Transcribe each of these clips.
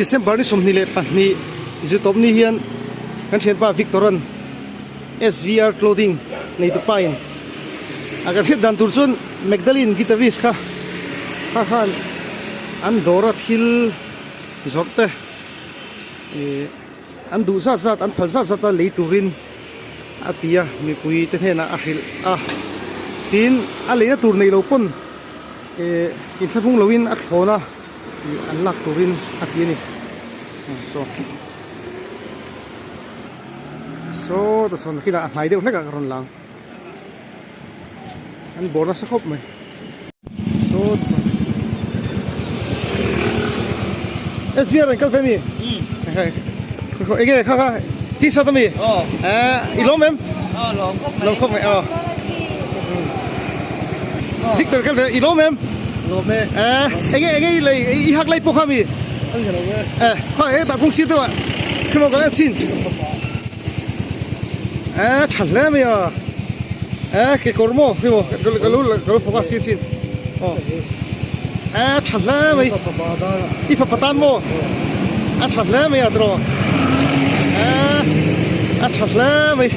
December ni 22 zirtawpni hian kan thianpa Victor-a'n SVR Clothing neitupa in a kan hriat dan tur chuan Magdalene guitarist kha kha khan an dawra thil zawrh te ih an duh zat zat an phal zat zat a lei turin a ti a mipui te hnenah a hrilh a tin a leina tur neilo pawn ih inthlahrung loin a thlawn a ih an lak turin a ti a ni saw. Saw ta sawn nakinah a hnai deuh hlek ah ka rawn lang an bawr nasa khawp mai saw ta sawn SVR an kal ve mi enge kha kha t-shirt ami i lawm em lawm khawp mai aw Victor kal ve i lawm em lawm e enge enge i lei i hak lai pawh kha mi kha e tah kawng sir deuh ah khi maw kan en chhin e tha hle mai a e kekawr maw khi maw ka lo ka lo focus si chhin aw e tha hle mai i fapa tan maw a tha hle mai a tiraw e a tha hle mai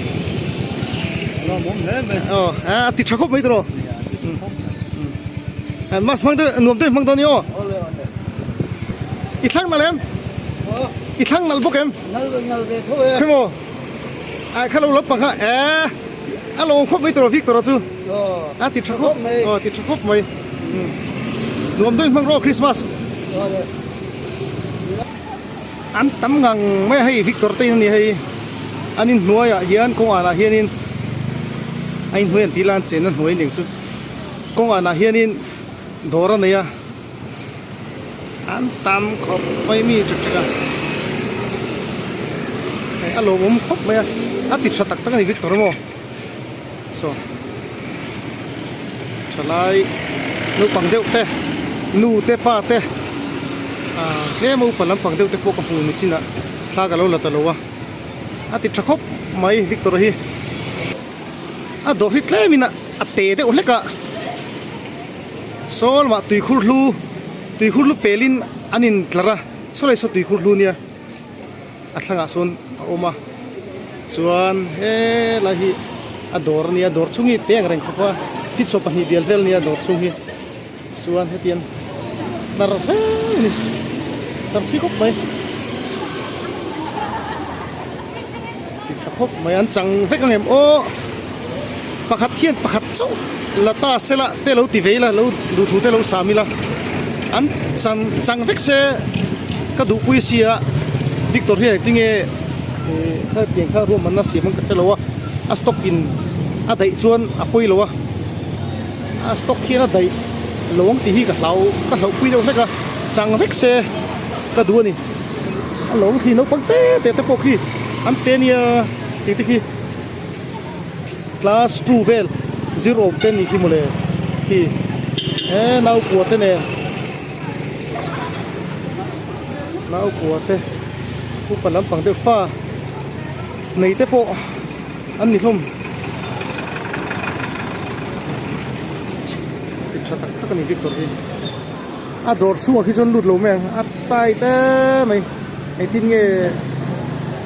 aw a ti tha khawp mai tiraw Mas hmang te nuam te hmang dawn i aw. I thlang nal em? I thlang nal bawk em? Nal nal ve tho e. Khemo. Ai kha lo lo pang kha e. A lo khawp mai tur Victor chu. A ti tha khawp mai. Aw ti tha khawp mai. Nuam deuh hmang rawh Christmas. An tam ngang mai a hei Victor te in a ni hei. An inhnuaiah hian kawng anah hianin a inhnuai an tih la an chenna hnuai aniang chu. Kawng anah hianin dawr a nei a, an tam khawp mai mi ṭek ṭek a, hei a lawmawm khawp mai a, a ti ṭha tak tak a ni Victor maw saw ṭhalai naupang deuh te nu te pa te ah tlem a upa lampang deuh te pawh ka hmu ni chinah thla ka lo la ta lo a, a ti ṭha khawp mai Victor hi a dawr hi tlemin a. A te deuh hlek a, saw lamah tuikhur hlu tuikhur hlu pelin an in tlar a, saw lai saw tuikhur hlu nia a thlangah sawn a awm a, chuan helai hi a dawr a nia dawr chhung hi te ang reng khawp a thitsaw pahnih bial vel a nia dawr chhung hi chuan hetiang tar zel a ni tar thi khawp mai ti tha khawp mai an chang vek ang em aw pakhat hian pakhat chauh la ta se la te lo ti ve ila lo duhthu te lo sam ila an chan chang vek se ka duhpui sia Victor hian engtinge ih khatiang kha ruahmanna siam ang ka hre lo a a stock in a daih chuan a pawi lo a. A stock hian a daih lo ang tih hi ka hlau ka hlauhpui deuh hlek a chang vek se ka duh a ni a lo khi naupang te te te pawh khi an te nia tih te khi class two vel zir awm te ni khi mawle khi he naupua te nen naupua te upa lampang deuh fa nei te pawh. An ni hlawm. Ti tha tak tak a ni Victor hi. A dawr chhungah khi chuan lut lo mai ang a tai te mai. Engtin nge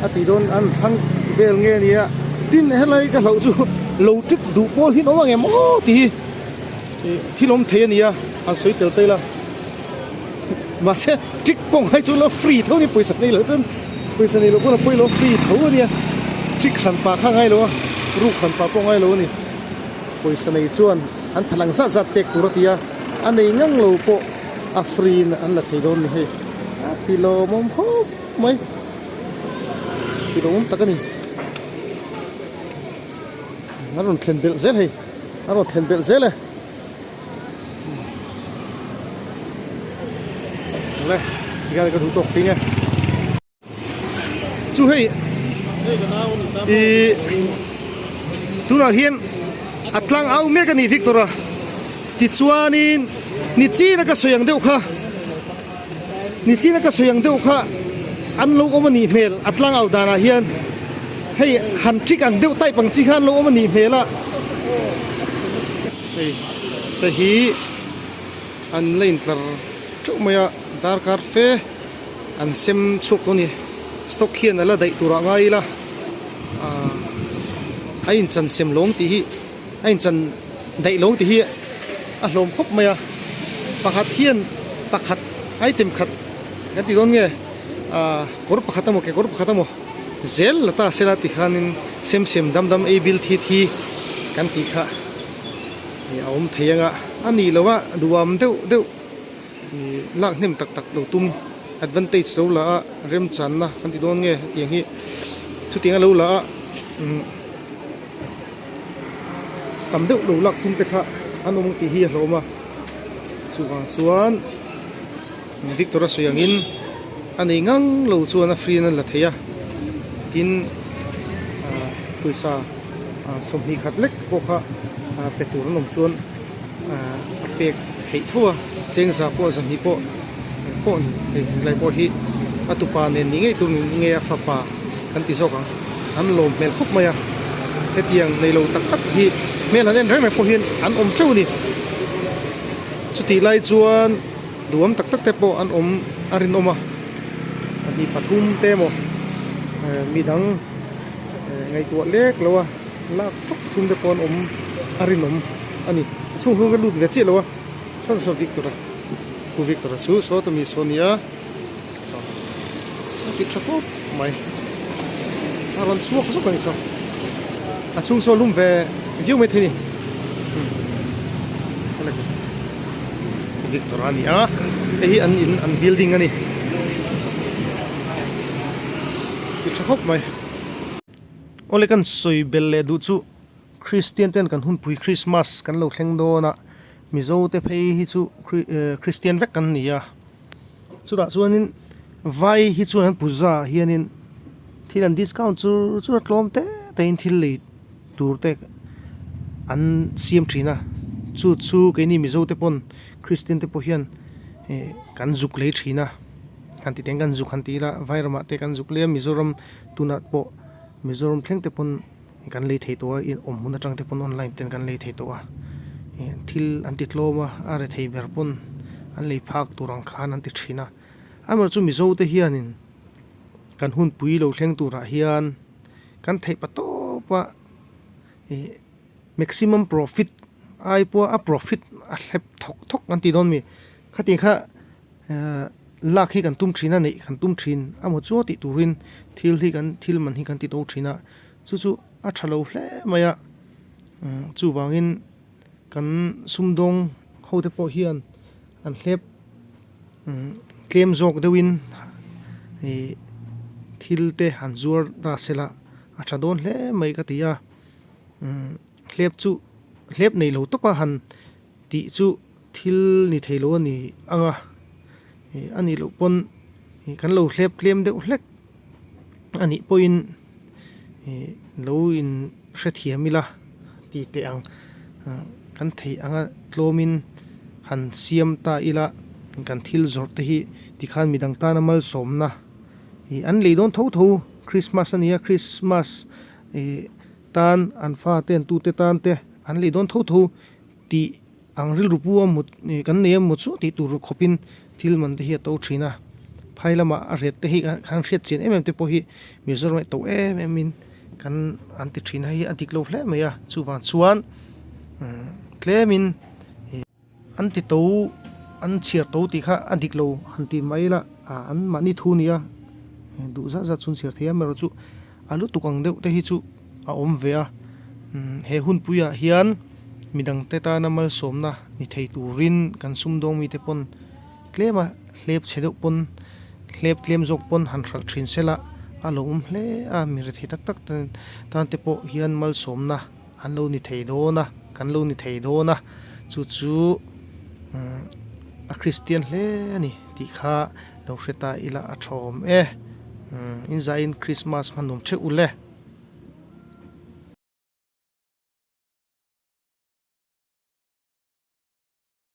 a tih dawn an thlang vel nge a nia. Tin helai ka hlauh chu lo trip duh pawl hi an awm ang em aw tih hi thil awm thei a nia han sawi tel ta ila. Mahse trick pawh ngai chu lo free tho a ni pawisa nei loh chuan pawisa nei loh pawn a pawi lo free tho a nia trick hran pah kha a ngai lo a ruk hran pah pawh a ngai lo a ni pawisa nei chuan an phalh ang zat zat pek tur a ti a a nei ngang lo pawh a free in an la thei dawn a ni hei a ti lawmawm khawp mai ti lawmawm tak a ni an rawn thlen belh zel hei an rawn thlen belh zel e. Le tikhian ka duh tawk thing e chu hei ih tunah hian a tlang au mek a ni Victor a tichuanin nichina ka sawi ang deuh kha nichina ka sawi ang deuh kha an lo awm a nih hmel a tlang au danah hian hei han trick ang deuh type ang chi kha an lo awm a nih hmel a. Hei te hi an la intlar teuh mai a darkar fe an sem chhuak tawh a ni stock hian a la daih turah ngai ila ahh a inchan sem lawng tih hi a inchan daih lawng tih hi a hlawm khawp mai a pakhat hian pakhat item khat kan ti dawn nge ahh kawr pakhat emaw kekawr pakhat emaw zel la ta sela tikhanin sem sem dam dam ei bil thi thi kan tih kha ih a awm thei anga a nih loh a duham deuh deuh ih lak hnem tak tak lo tum advantage lo la a remchanna kan ti dawn nge hetiang hi chutiang a lo la a umm tam deuh lo lak tum te kha an awm ang tih hi a hlawm a chuvang chuan Victor a sawi angin a nei ngang lo chuan a free in an la thei a tin ah pawisa ah sawmhnih khat lek pawh kha ah pe tur an awm chuan ah a pek theih tho a chengza pawh zahnih pawh pawh a ni hei helai pawh hi a tupa nen ni ngei tur nge a fapa kan ti zawk ang an lawm hmel khawp mai a hetiang nei lo tak tak hi hmel an en reng reng pawh hian an awm teuh a ni chutih lai chuan. Duam tak tak te pawh an awm a rinawm a, pahnih pathum te emaw eh midang eh ngaihtuah lek lo a lak thuk thum te pawh an awm a rinawm a ni. A chhung hi ka lut ve chiah lo a, sawn sawn Victor a Pu Victor a chu saw tami saw a nia a ti tha khawp mai a rawn chhuak zawk a ni saw a chhung saw lum ve viau maithei a ni. Victor a ni a hei hi an in an building a ni ti tha khawp mai awle kan sawi belh leh duh chu Christian ten kan hunpui Christmas kan lo thleng dawn a Mizo te phei hi chu Christian vek kan ni a chutah chuanin vai hi chuan an puja ah hianin thil an discount chur chur a tlawm te te in thil lei tur te an siam thin a chu chu keini mizo te pawn christian te pawh hian eh kan zuk lei thin a han ti teng kan zuk han ti ila vairamah te kan zuk lei a mizoram tunah pawh mizoram thleng te pawn kan lei thei tawh a in awm hun atang te pawn online ten kan lei thei tawh a eh thil an ti tlawm a a rethei ber pawn an lei phak tur ang khan an ti thin a amaherawhchu mizo te hianin kan hunpui lo thleng turah hian. Kan theih pa tawp a ih maximum profit ai pawh a profit a hlep thawk thawk an tih dawn mi khatiang kha ehh lak hi kan tum thin a neih kan tum thin amaw chu tih turin thil hi kan thil man hi kan ti to thin a chu chu a tha lo hle mai a umm chuvangin kan sumdawng ho te pawh hian an hlep. Tlem zawk deuhin ih thil te han zuar ta se la a tha dawn hle mai ka ti a hlep chu hlep nei lo tawp a han tih chu thil ni thei lo a ni ang a ih a nih loh pawn ih kan lo hlep tlem deuh hlek a nih pawhin ih lo in hrethiam ila ti teh ang kan theih anga tlawmin han siam ta ila kan thil zawrh te hi tikhan midang tana malsawmna ih an lei dawn tho tho Christmas a nia Christmas ih tan an fate an tute tan te an lei dawn tho tho tih ang rilru pu a mut ih kan nei a mut chu tih tur khawpin thil man te hi a to thin a phai lamah a ret te hi kan hriat chian em em te pawh hi Mizoram ah to em em in kan an ti thin a hei a dik lo hle mai a chuvang chuan umm tlem in ih an ti to an chhiar to tih kha a dik lo han ti mai ila ah an mahni thu a ni a duh zat zat chu an chhiar thei a amaherawhchu chu a lutuk ang deuh te hi chu a awm ve a umm he hunpui ah hian midang te tana malsawmna ni thei turin kan sumdawng mite pawn tlem a hlep chhe deuh pawn hlep tlem zawk pawn han hralh thin sela a lo awm hle a mi rethei tak tak te tan te pawh hian malsawmna an lo ni thei dawn a kan lo ni thei dawn a chu chu umm a kristian hle a ni tih kha lo hre ta ila a thawm e umm inzaiin krismas hmanawm theuh ule.